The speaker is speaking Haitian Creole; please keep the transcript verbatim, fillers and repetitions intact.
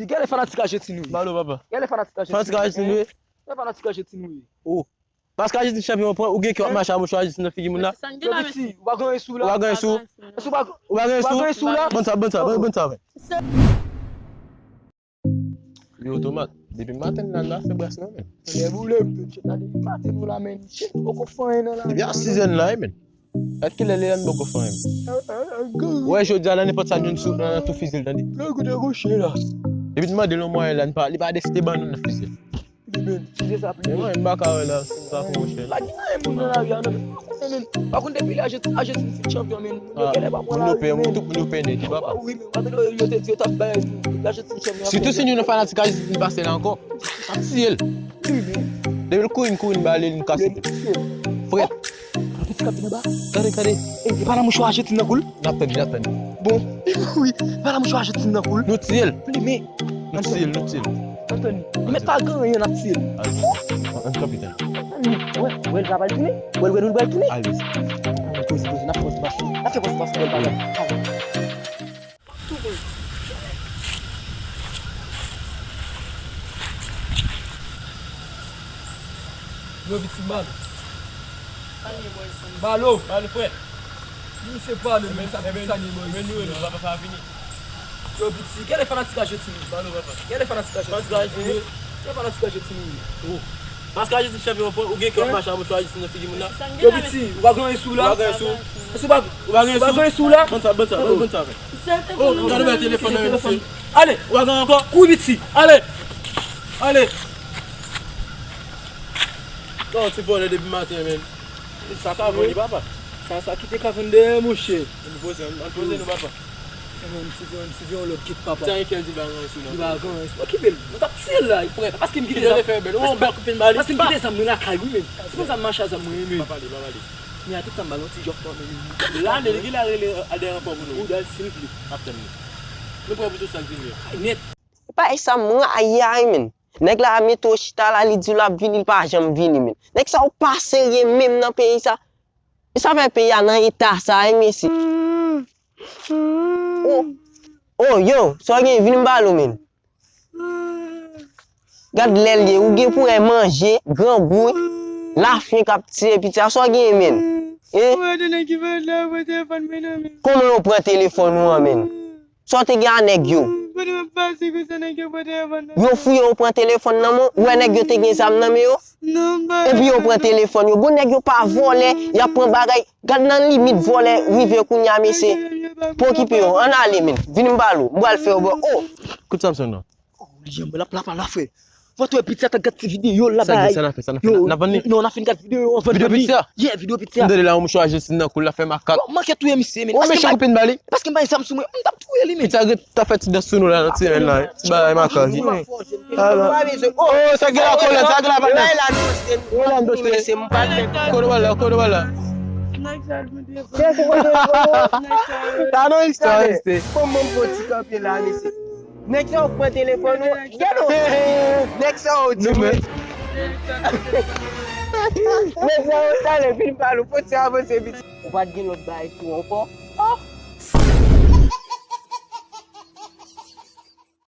Gade fanatik Ajantin nou ye. Balo, papa. Gade fanatik Ajantin. Fanatik Ajantin nou ye. Gade fanatik Ajantin nou ye. Oh. Paske Ajantin chanpyon pran, ou gen kè w ap mache a mouchwa Ajantin nan figi moun la. Yo, piti, ou pa gen anyen sou la. Ou pa gen anyen sou. Ou pa gen anyen sou. Ou pa gen anyen sou la. Bon sa, bon sa, bon, bon sa, men. Yo, tomat, depi maten la, la, fè bras nan men. Lè boule, m te tchèt la depi maten nou la, men. Shit, poko fè anyen nan la. Depi a sizè n la, men. Gad kilè li la, n poko fè anyen. Wè, jodi a la, nenpòt sa n jwenn sou, nan tou fizi l, tande. Lè goute gouche la. Depi n mande l yon mwayen la, n pa, li pa deside ban nou nan fizi l. Men, si se sa, men mwen, m pa ka wè la, si m pa fè yon chèn. Pa gen anyen moun nan lari a, non, men. Pa konnen, men. Pa konn depi lè Ajantin, Ajantin fin chanpyon, men. Moun yo genlè pa pran lari, men. Tout moun yo pè nèt, papa. Wi, men. Pa tande yo te di yo t ap bay Ajantin chanpyon. Sitou si nou nan fanatik Ajantin pase la ankò. N ap tiye l. Wi, men. Depi l kouri, n kouri, n ba li, n kase tèt. Frèt. Gade, gade. Gade, gade. E, e pa la mouchwa Ajantin nan kou l? N ap tann, n ap tann. Bon. Wi, e pa la mouchwa Ajantin nan kou l? Nou tiye l. Plimen. Nou tiye l, nou tiye l. Anthony, li mèt pa gen anyen, n ap tiye l. Ann kanpe tann. Wè, wè, l pral tounen. Wè, wè, nou pral tounen. Ale. Poze, poze, n ap fè pòs pase. N ap fè pòs pase, wè, l pa gen. Yo, piti, balo. Balo. Balo, frè. Di misye pale, men sa piti sa gen bò isi. Yo, piti, gade fanatik Ajantin. Balo, papa. Gade fanatik Ajantin. Fanatik Ajantin. Gade fanatik Ajantin. Oh. Paske Ajantin chanpyon, ou gen kè w ap mache a mouchwa Ajantin nan figi moun la. Yo, piti, ou pa gen anyen sou la. Ou pa gen anyen sou. Ou pa, ou pa gen anyen sou la. Ban sa, ban sa, ban sa, frè. Oh, gade bèl telefòn nan men misye. Ale. Ou pa gen ankò? Kouri, piti. Ale. Ale. Bon, ti vòlè depi maten, men. Sa ka vòlè, papa. Sa, sa kite ka vann dèyè, monchè. Ann poze, ann poze nou, papa. E, men, ti vye, ti vye yon lòt kit, papa. Sa gen kè l di pa gen anyen sou la. Li pa gen anyen sou. Okipe l. Nou t ap tiye l la, frè. Paske m kite zam. Kite l fè bèl. Ou wè bèl koupe l ba li. Paske m kite zam mwen lakay, wi, men. Se konsa m mache a zam mwen, men. Pa pale, pa pale. Men a tout sa m ba l yon ti jòf nan men li. La, men, li gen la rele, al dèyè ankò pou nou. Ou dal, silvouplè. M ap tann li. Nou prè pou tout sa k vini yo. Nèt. Se pa sa mwen, ayayay, men. Nèg la mete w chita la, li di w l ap vini, li pa janm vini, men. Nèg sa yo pa serye menm nan peyi sa. E sa fè peyi a nan eta sa, wi, mesye. Oh, oh, yo, sa w gen, vini m pale w, men. Gad lè l ye, ou gen pou wè manje, grangou, lafen k ap tiye piti a, sa w gen, men. Eh? Ou wè de nèg ki vin la, pran telefòn mwen nan men. Kòman yo pran telefòn ou an, men? Sa w te gen a nèg yo? Kote m ap pase konsa nèg yo pran telefòn nan men. Yo fouye yo pran telefòn nan men w? Ou wè nèg yo te gen zam nan men yo? Non, ba. Epi yo pran telefòn yo. Bon, nèg yo pa vòlè, y ap pran bagay. Gad nan limit vòlè rive kounye a, mesye. Pa okipe yo. Ann ale, men. Vin m pale w. M pral fè yo bò. Oh! Kout Samson nan. Oh, li janbe l ap la pa la, frè. Fò t wè piti a t ap gad ti videyo l la bay. Sa n ap fè, sa n ap fè. N ap vann li? Non, n ap fin gad videyo an, vann li. Videyo piti a? Yeah, videyo piti a. M tande la yon mouchwa Ajantin nan kou l ap fè makak. Bon, manke touye misye, men. Ou mechan koupe n ba li? Paske m pa gen zam sou mwen, m t ap touye li, men. Piti a t ap fè ti dans sou nou la nan ti men la. Ti bagay makak. Oh, sa gen la kòlèt, sa gen la patnè. Kote w al la, kote w al la. Sa non istwa, mesye. Kòman m fè ti kanpe la, mesye? Nèg sa yo pran telefòn ou. Gade w. Nèg sa yo di mwen. Nèg sa yo talè vin pale w, fò ti avanse vit. Ou pa t gen lòt bagay sou ankò?